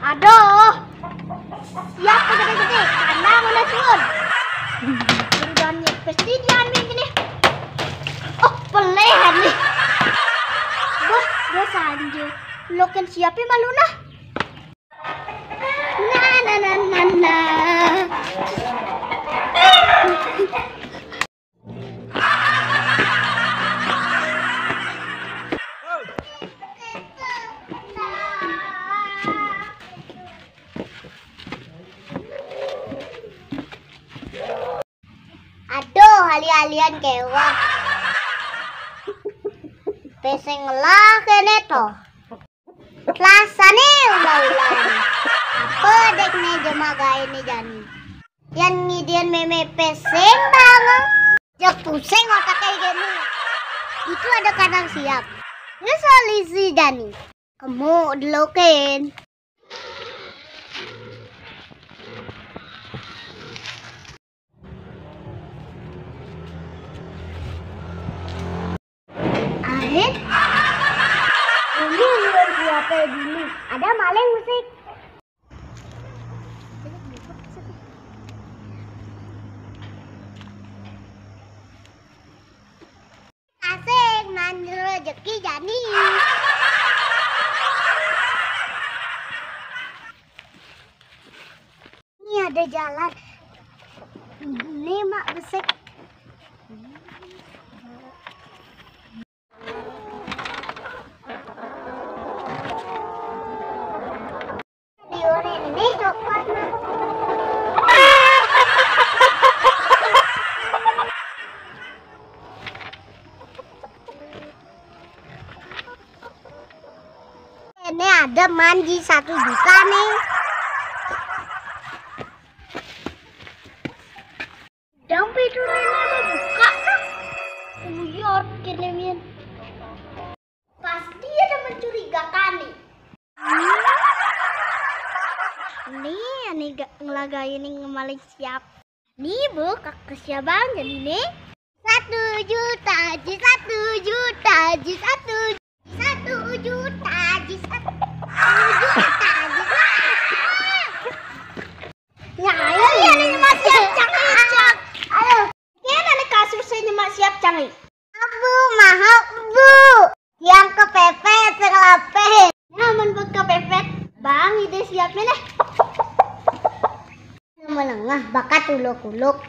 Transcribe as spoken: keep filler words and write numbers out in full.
Aduh. Siap gedé-gedé, kandang udah suun. Udah nih, pasti diambil gini. Oh, pelehan nih. Wah, dosa anjir. Loken siapnya malu nah. Nah, nah, nah, nah, nah. Aduh, hali-halian kewah. Peseng lah kene toh. Rasane ulah-ulah. Apa dek ne jema gae ne jani? Yan ngidian meme peseng bang. Jak pusing otak kayak gini. Itu ada kandang siap. Ini solusi jani. Kamu deloken. Akhir. Ini luar biasa dulu. Ada maling musik. Asik, manjur rezeki jani. Ini ada jalan. Ini mak besek. Ini ada manji satu juta nih. Dang pintu ini ada buka nah. Buyar kene mien. Pasti ada mencurigakan nih. Nih, ini gak ngelagain nih ngemaling siap. Nih bu, kakak siapa jadi nih? Satu juta ji, satu juta ji, satu satu juta ji, satu juta ji. Ya, ayo ya ini masih cang cang. Aduh, kena nih kasusnya masih cang. Abu mahal bu. Yang kepepet, yang lapeh. Namun bu kepepet, bang ide siapnya deh. Menengah bakat uluk-uluk.